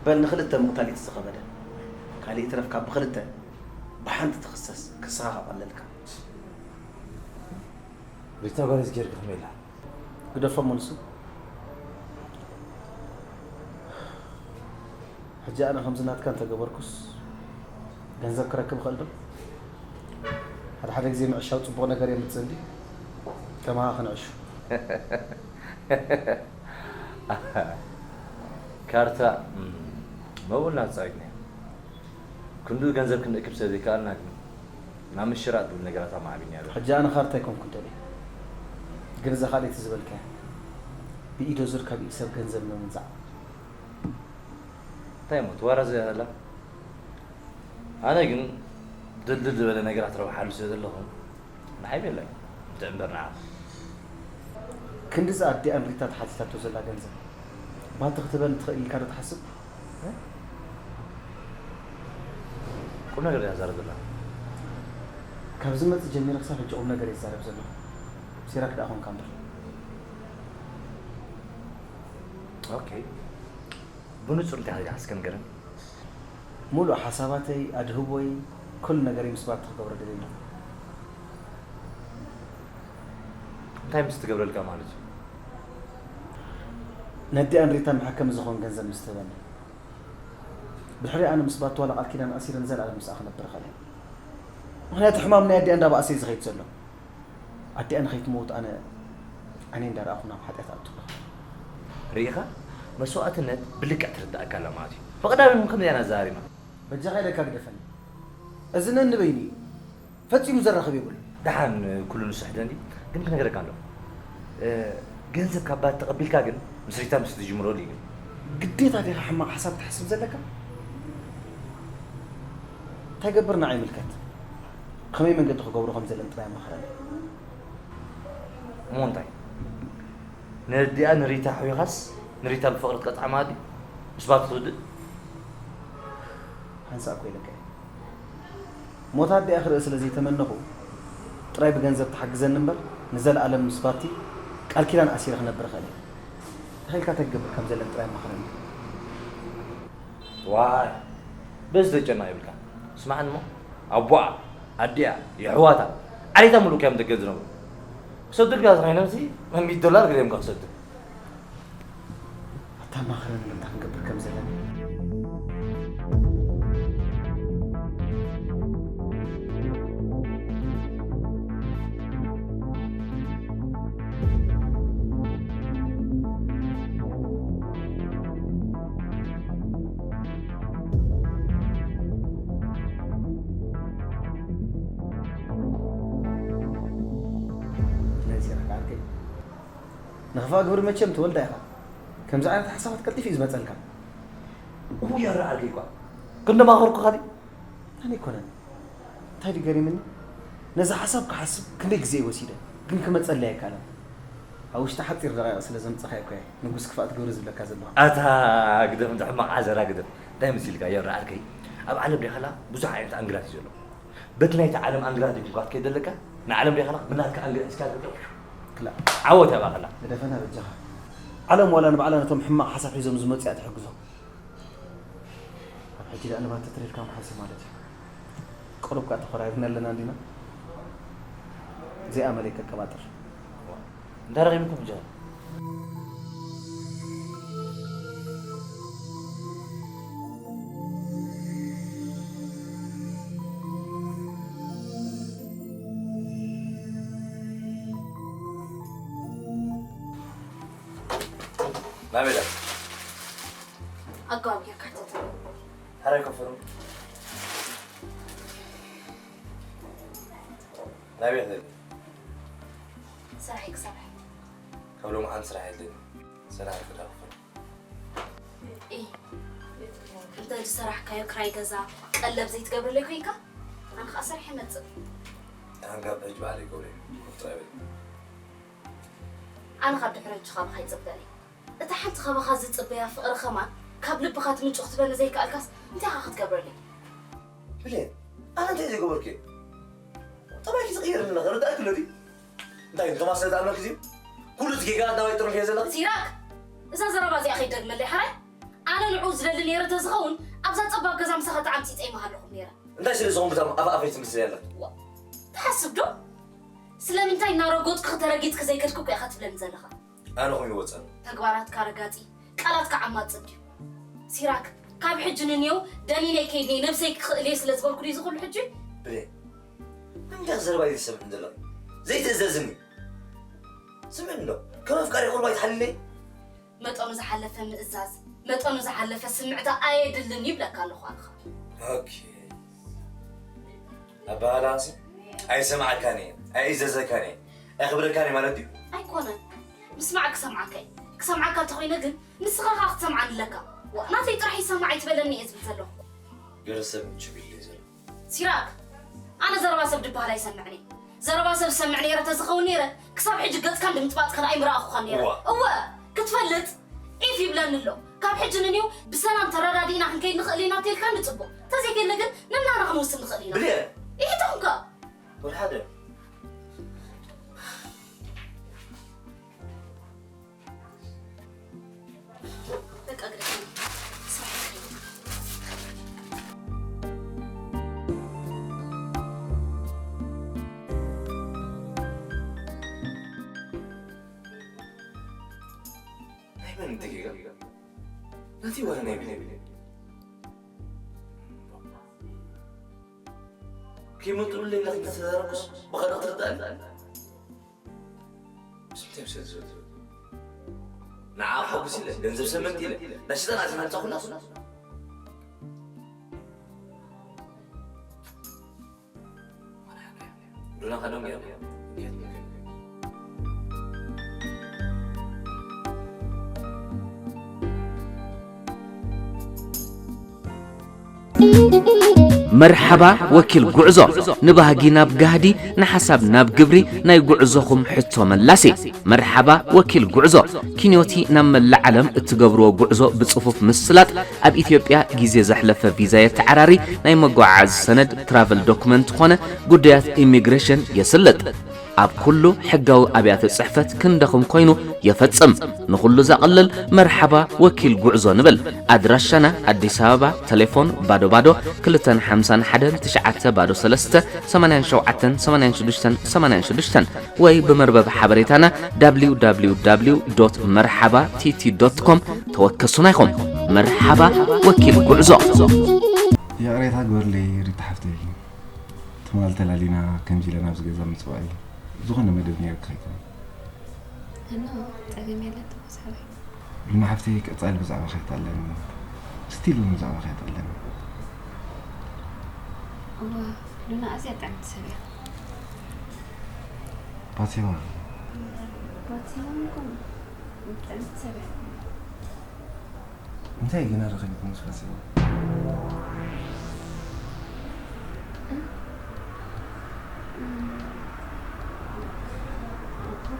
በል ንኽልተ ምቕታል እዩ ዝኸበደ። ካልእ ይትረፍ ካብ ብኽልተ ብሓንቲ ትኽሰስ፣ ክስኻ ከቐለልካ። ሪታ ጓል እዚ ጌርካ ከመይ ኢላ? ግደፎ እሞ ንሱ። ሕጂ ኣነ ከምዚ ናትካ እንተገበርኩስ ገንዘብ ክረክብ እኽእል ዶ? ሓደ ሓደ ግዜ ምዕሻው ጽቡቕ ነገር የምጽእ እንዲ። ከማኻ ክንዕሹ። ካርታ፣ እም፣ መብልና ተጻዊትና። ክንድኡ ገንዘብ ክንእክብ ስለ ዘይከኣልና ግን ናብ ምሽራጥ ዝብል ነገራት ኣማዕቢልና ኣሎ። ሕጂ ኣነ ካርታ ኣይኮንኩን ደልየ። ግን እዛ ካልኣይቲ ዝበልካያ ብኢዶ ዙር ካብ ኢድ ሰብ ገንዘብ ምምንዛዕ። እንታይ እሞ ትዋረዘ ኣላ? ኣነ ግን ድልድል ዝበለ ነገራት ረብሓሉ ስለ ዘለኹ ንዓይ ቤላይ። እንታይ እምበር ንዓኻ። ክንድዚ ኣዲኣ ንሪታ ተሓቲታቶ ዘላ ገንዘብ ባቲ ክትበን ትኽእል ኢልካ ዶ ትሓስብ? ቁም ነገር እያ ዛረብ ዘላ። ካብ ዝመጽእ ጀሚረ ክሳብ ሕጂ ቁም ነገር እየ ዝዛረብ ዘለኹ። ሲራክ ደኣ ኾንካ እምበር። ኦኬ። ብንጹር እንታይ ኢኻ እስከ ንገረኒ? ሙሉእ ሓሳባተይ፣ ኣድህቦይ፣ ኩሉ ነገረይ ምስ ባቲ ክገብሮ ደልየ ኣለኹ። እንታይ ምስ ትገብረልካ ማለት እዩ? ነዲኣን ሪታን መሐከሚ ዝኾን ገንዘብ ምስ ትህበኒ። ብድሕሪ ኣነ ምስ ባቲ ዋላ ቃል ኪዳን ኣሲረ ንዘለኣለም ምስኣ ክነብር እኽእል እየ። ምኽንያቱ ሕማም ናይ ኣዲኣ እንዳባኣሰ እዩ ዝኸይድ ዘሎ። ኣዲኣ ንኸይትመውት ኣነ ዓይነይ እንዳረኣኹ ናብ ሓጢኣት ኣቱ ኣለኹ። ርኢኻ? መስዋእትነት ብልክዕ ትርድኣካ ኣላ ማለት እዩ። ብቐዳሚ ምን ከምዚኣ ኢና ዘራሪብና? በጃኻ ኢለካ ግደፈኒ። እዚ ነንበይኑ እዩ። ፈጺሙ ዘራኽብ የብሉ። ደሓን ኩሉ ንሱ ሕደ እንዲ፣ ግን ክነግረካ ኣለኹ። እ፣ ገንዘብ ካብ ባት ተቐቢልካ ግን ምስ ሪታ ምስ ትጅምረሉ እዩ ግን። ግዴታ ዲኻ ሕማቕ ሓሳብ ትሓስብ ዘለካ? እንታይ ገብር ንዓይ ይምልከት። ከመይ መንገዲ ክገብሮ ከም ዘለን ጥራይ ኣማኽረኒ። እሞ እንታይ? ነዲኣ ንሪታ ኣሕቢኻስ ንሪታ ብፍቕሪ ትቀጥዓ ማለት ድዩ? ምስ ባቲ ትውድእ? ሓንሳእ እኮ ኢለካ እየ። ሞት ኣዲኣ ክርኢ ስለ ዘይተመነኹ፣ ጥራይ ብገንዘብ ትሓግዘኒ እምበር፣ ንዘለኣለም ምስ ባቲ ቃል ኪዳን ኣሲረ ክነብር እኽእል እየ። ተኺኢልካ እንታይ ክገብር ከም ዘለን ጥራይ ኣማኽረኒ። ዋይ፣ በዚ ተጨነቕ የብልካ። ስማዕኒ እሞ፣ ኣቦኣ፣ ኣዲኣ፣ የሕዋታ፣ ዓሌታ ምሉእ እዮም ደገ ዝነብሩ። ክሰዱልካ ተኾይኖምሲ፣ ሚእቲ ዶላር ገሊኦም ክሰዱ። ኣታ ማኽረኒ እንታይ ክንገብር ከም ዘለና። ስለዚ ርሕቃ ዓርከይ፣ ንኽፋእ ግብሪ መቸም ትወልዳ ኢኻ። ከምዚ ዓይነት ሓሳባት ቀልጢፉ እዩ ዝመጸልካ። እውይ፣ ኣረ ዓርከይ እኳ ክንዲ ማኸርኩኻ ድዩ? ኣነ ኣይኮነን። እንታይ ድዩ ገሪምኒ? ነዚ ሓሳብ ክሓስብ ክንደይ ግዜ እዩ ወሲደ፣ ግን ክመጸለይ ኣይከኣለን። ኣብ ውሽጢ ሓጺር ደቂቕ ስለ ዘምጸኻዮ እኮ እየ ንጉስ ክፋእ ትገብሪ ዝብለካ ዘለኹ። ኣታ ግደፍ፣ እንተ ሕማቕ ሓዘራ ግደፍ። እንታይ መሲልካ፣ የውራ ዓርከይ? ኣብ ዓለም ዲኻ ኣላ ብዙሕ ዓይነት ኣንግላት እዩ ዘሎ። በቲ ናይቲ ዓለም ኣንግላት ዲኻ ክትከይድ ዘለካ? ንዓለም ዲኻ ኣላ ብናትካ ኣንግላት እስካ ትገብር? ክላ። ዓወት ያባኸላ። ግደፈና በጃኻ። ዓለም ዋላ ንባዕላ ነቶም ሕማቕ ሓሳብ ሒዞም ዝመጹ እያ ትሕግዞ። ኣብ ሕጂ ደኣ ንባቲ ትሬድካ ምሓሲ ማለት እዩ። ቁሩብ ከኣ ተኾራሪፍና ኣለና እንዲና። እዚኣ መለይ ከቀባጥር። እንታይ ረኺብኩም ጀ? ናበይ ኢላ? ኣጋም፣ ናበይ ክደሊ? ስራሕ ክሰርሕ። ካብ ሎምዓንቲ ስራሕ የለን። ሰላም ክዳኽፈል። እይ፣ እንተ ዝሰራሕካዮ ክራይ ገዛ ቀለብ ዘይትገብረለይ ኮይንካ፣ ኣነ ከዓ ሰሪሐ እመፅእ። ኣንጋብ ሕጂ ባዕለይ ይገብረ እዩ። ኮፍታ ይብል። ኣነ ካብ ድሕሪ ሕጂ ካባኻ ይፅበኒ። እታ ሓንቲ ካባኻ ዝፅበያ ፍቕሪ ከማን ካብ ልብኻ ትምንጩ ክትበኒ ዘይከኣልካስ እንታይ ኢኻ ክትገብረለይ? ብሌን፣ ኣነ እንታይ ዘይገበርኩ እየ? ጠባይኪ ዝቕየር ኣለኻ፣ ርዳእኪ ኣሎ ድዩ? እንታይ ግን ከማን ስለ ዝኣመንኪ ድዩ? ኩሉ እቲ ጌጋ ኣዳባይ ጥርንፊ እየ ዘለኺ? ሲራክ! እዛ ዘረባ እዚኣ ከይትደግመለይ ሓራይ? ኣነ ንዕኡ ዝደሊ ነይረ ተዝኸውን ኣብዛ ፀባብ ገዛ ምሳኻ ተዓምፂፀ ይመሃለኹም ነይረ። እንታይ ስለ ዝኾንኩ እታ ኣፍ ኣፈይ ትምስል ያላ? ትሓስብ ዶ? ስለምንታይ እናረጎጥኩ ተረጊጥክ ዘይከድኩ እኮ ኢኻ ትብለኒ ዘለኻ። ኣነ ኹም ይወፀን። ተግባራትካ ረጋፂ፣ ቃላትካ ዓማፅ እንድዩ። ሲራክ፣ ካብ ሕጂ ንንየው ደኒነ ከይድኒ ነብሰይ ክኽእል እየ ስለ ዝበልኩ ድዩ ዝኹሉ ሕጂ? ብሌን፣ ንምንታይ ዘረባ ይሰምዕን ዘለኺ? ዘይትእዘዝኒ። ስምዕኒ ዶ? ከም ኣፍቃሪ ቁርባ ይትሓልለይ? መጠኑ ዝሓለፈ ምእዛዝ፣ መጠኑ ዝሓለፈ ስምዕታ ኣየድልን ይብለካ ኣለኹ ኣንኻ። ኦኬ። ኣባህላሲ ኣይሰማዕካን እየ፣ ኣይእዘዘካን እየ፣ ኣይኽብረካን እየ ማለት ድዩ? ኣይኮነን። ምስማዕ ክሰምዓካ እየ። ክሰምዓካ እንተኾይነ ግን ንስኻ ኸዓ ክትሰምዓኒ ኣለካ። ዋ፣ ናተይ ጥራሕ ይሰማዕ ኣይትበለኒ እየ ዝብል ዘለኹ። ገለ ሰብ ምችው ኢለ ዘሎ። ሲራክ፣ ኣነ ዘረባ ሰብ ድበሃል ኣይሰምዕን እየ። ዘረባ ሰብ ዝሰምዕ ነይረ ተዝኸውን ነይረ፣ ክሳብ ሕጂ ገጽካን ድምጥማጥካን ኣይምረኣኹኻን ነይረ። እዋ። እወ፣ ክትፈልጥ ኢፍ ይብለኒ ኣሎ። ካብ ሕጂ ንንየው ብሰላም ተረዳዲእና ክንከይድ ንኽእል ኢና እንተልካኒ ጽቡቕ። እንተዘይከይድና ግን ነናና ክንውስን ንኽእል ኢና። ብሌን። ኢሕቶምካ። ወልሓደ። በቃ ግደፈኒ። ስራሕ ይኸይድ። ናይ መን እንተ ጌጋ? ናተይ ዋላ ናይ ብሌን? ከይመንጥሉለይ ኢለ ከይተዘራረብኩስ ብኻልእ ክትርዳእኒ? ስንተይ ምሰል ዝብል ንዓ ሓጉስ ኢለ ገንዘብ ሰመንት ኢለ ናይ ሽጣን ኣትና ምጻኹላስ ዱና ካዶም ገይሩ መርሓባ ወኪል ጉዕዞ፣ ንባህጊ ናብ ጋህዲ፣ ንሓሳብ ናብ ግብሪ፣ ናይ ጉዕዞኹም ሕቶ መላሲ። መርሓባ ወኪል ጉዕዞ፣ ኪንዮቲ ናብ መላእ ዓለም እትገብርዎ ጉዕዞ ብጽፉፍ ምስላጥ፣ ኣብ ኢትዮጵያ ግዜ ዘሕለፈ ቪዛ የተዓራሪ፣ ናይ መጓዓዓዚ ሰነድ ትራቨል ዶክመንት ኾነ ጉዳያት ኢሚግሬሽን የስልጥ። ኣብ ኩሉ ሕጋዊ ኣብያተ ጽሕፈት ክንደኹም ኮይኑ የፈጽም። ንኹሉ ዘቕልል መርሓባ ወኪል ጉዕዞ ንብል። ኣድራሻና ኣዲስ ኣበባ፣ ቴሌፎን ባዶ ባዶ ክልተን ሓምሳን ሓደን ትሽዓተ ባዶ ሰለስተ ሰማንያን ሸውዓተን ሰማንያን ሽዱሽተን ሰማንያን ሽዱሽተን ወይ ብመርበብ ሓበሬታና www መርሓባ ቲቲ ዶት ኮም ተወከሱና ኢኹም። መርሓባ ወኪል ጉዕዞ። ይቕሬታ ግበርለይ ሪታ ሓፍተይ፣ ትማል ተላሊና ከምዚ ኢለ ናብዚ ገዛ ምፅዋይ ዝኾነ መደብ ነይርካ ኣይኮነን። እኖ፣ ጸገም የለን ተመሳሳይ። ሉና ሓፍተይ ቀጻሊ ብዛዕባኺ እያ ትኣልለኒ። ስቲል እውን ብዛዕባኺ እያ ትኣልለኒ። እዋ፣ ሉና ኣዝያ ጥዕምቲ ሰብ እያ። ባትሴዋ። ባትሴዋ እኮ ጥዕምቲ ሰብ እያ። እንታይ ገና ረኺብኩም ምስ ባትሴዋ?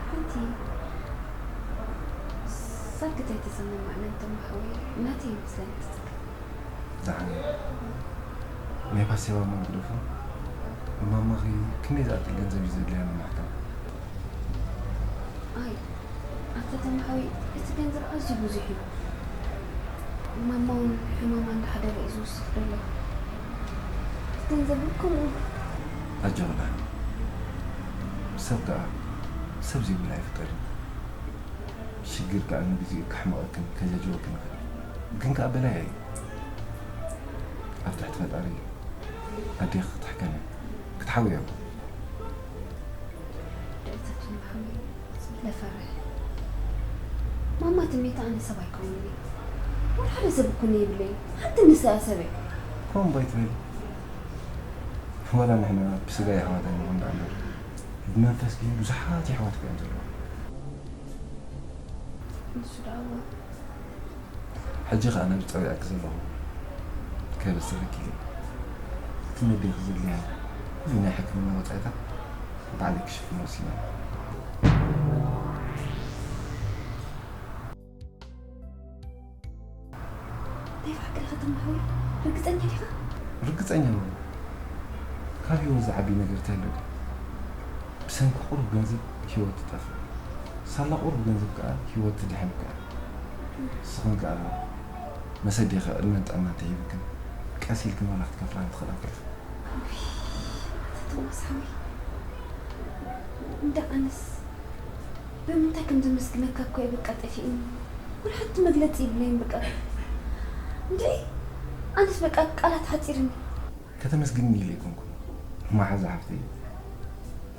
ሓንቲ ሳክት ኣይተሰማማዕናን ተማሓወይ ናተይ ይመስለኒ ትጽገ ደሓን ናይ ፓስቴባ ማን ግደፎ ማማኺ ክንደይ ዝኣክል ገንዘብ እዩ ዘድልያ ንምሕካም ኣይ ኣታ ተማሓወይ እቲ ገንዘብ ኣዝዩ ብዙሕ እዩ ማማ እውን ሕማማ እንዳሓደረ እዩ ዝውስኽ ዘሎ እቲ ገንዘብ እውን ከምኡ ኣጆኺ ደሓን ሰብ ከኣ ሰብ ዘይብሉ ኣይፍቀድን ሽግር ከኣ ንግዚኡ ከሕምቐክን ከጃጅወክን ይኽእል ግን ከኣ በላይ ኣዩ ኣብ ትሕቲ ፈጣሪ ኣዴኺ ክትሕከም ክትሓውዮ ደእታችን ሓወይ ለፈርሕ ማማ ትሜታ ኣነ ሰብ ኣይከውን ወላ ሓደ ሰብ እኮ የብለይ ሓንቲ ንስኣ ሰብ እያ ከምኡ ባይትበል ዋላ ንሕና ብስጋ የሕዋት ኣይንኾን ደኣ እምበር ብመንፈስ ግን ብዙሓት የሕዋትካ እዮም ዘለዉ። ንሱ ደኣ እወ። ሕጂ ኸኣ ነዚ ጸዊዐኪ ዘለኹ ከበስረኪ ኢለ። እቲ ነዴኺ ዘድልያ ኩሉ ናይ ሕክምና ወጻኢታት ባዕለይ ክሽፍኖ ወሲነ። ናይ ብሓቂ ዲኻ ተማሃዊ? ርግጸኛ ዲኻ? ርግጸኛ ነው። ካብ ህይወት ዝዓቢ ነገር እንታይ ኣሎ? ብሰንኪ ቁሩብ ገንዘብ ህይወት ትጠፍእ። ሳላ ቁሩብ ገንዘብ ከኣ ህይወት ትድሕን ከኣ። ንስኽን ከኣ መሰዴኺ ዕድመን ጥዕናን ተሂብክን ቀስ ኢልክን ዋላ ክትከፍላ ንትኽእላ እኮ ኢኽን። ኣታ ቶማስ ሓወይ፣ እንዳ ኣነስ ብምንታይ ከም ዘመስግነካ እኮ እዩ በቃ ጠፊእኒ። ወላ ሓንቲ መግለጺ የብለይን በቃ። እንድዒ ኣነስ በቃ ቃላት ሓጺርኒ። ከተመስግንኒ ኢለ ኣይኮንኩን መሓዛ ሓፍተይ፣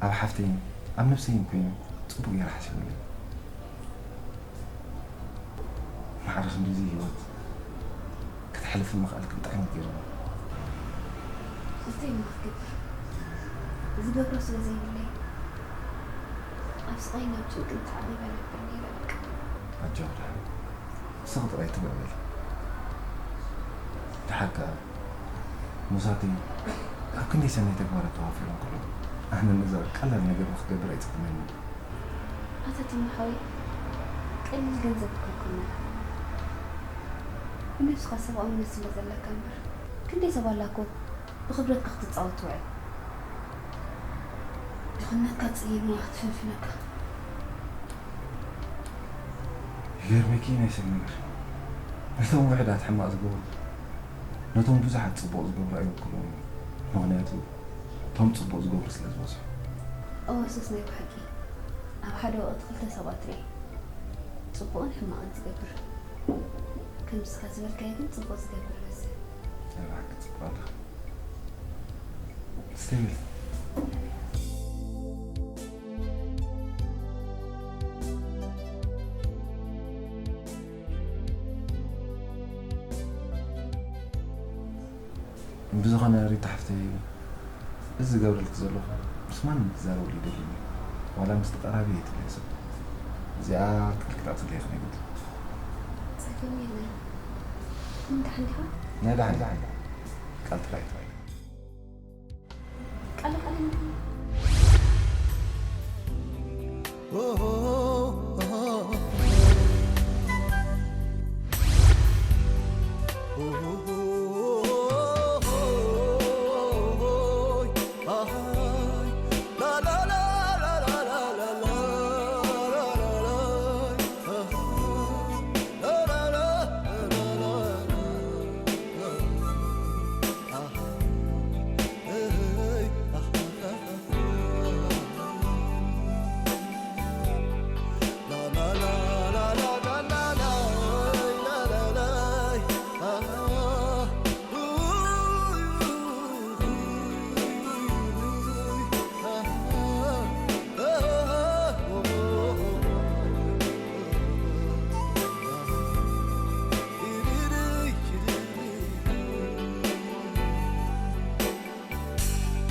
ኣብ ሓፍተይን ኣብ ነብሰይን ኮይኑ ጽቡቕ ገይረ ሓሲበለይ። ማዕረ ክንድዚ ህይወት ከተሕልፊ ምኽኣልኪ ብጣዕሚ ገርም። እንታይ እሞ ክትገብር? ዝገብሮ ስለ ዘይብለይ ኣብ ስቓይን ኣብ ጭንቅን ተዓቒበ ነብር ነይረ በቃ። ኣጆኺ ደሓን ንስኺ ጥራይ ትብዕ በሊ። ደሓር ከኣ ሙሳተይ ኣብ ክንደይ ሰናይ ተግባራት ተዋፊሮም ከለዉ ኣነ ነዛ ቀላል ነገር ንክገብር ኣይጽግመኒ። ኣታ ተማ ሓወይ ቀሊል ገንዘብ እኮ ኣይኮነን። ብነብስኻ ሰብኣውነት ስለ ዘለካ እምበር ክንደይ ሰብ ኣላ እኮ ብኽብረትካ ክትጻወት ትውዕል። ድኽነትካ ጸይማ ክትፍንፍነካ። ይገርመኪ ናይ ሰብ ነገር ነቶም ውሕዳት ሕማቕ ዝገብሩ ነቶም ብዙሓት ጽቡቕ ዝገብሩ ኣይውክልዎም እዩ። ምኽንያቱ እቶም ጽቡቕ ዝገብሩ ስለ ዝበዝሑ። እወ ሱስ ናይ ብሓቂ ኣብ ሓደ ወቕቲ ክልተ ሰባት ርኢ ጽቡቕን ሕማቕን ዝገብር። ከም ንስኻ ዝበልካዮ ግን ጽቡቕ ዝገብር በዝሕ። ናይ ብሓቂ ጽቡቕ ኣለኻ። ስተብል ብዝኾነ ሪታ ሓፍተይ እዚ ዝገብረልኪ ዘለኹ ምስ ማንም ክዛረበሉ ይደልየኒ ዋላ ምስ ተቐራቢ ኣይትብለይ ሰብ እዚኣ ክልክታ ትብለይ ክነግድ ጸገም የለን። እንታይ ሓንዲኻ? ናይ ደሓን ደሓን ቃል ጥራይ ጥራይ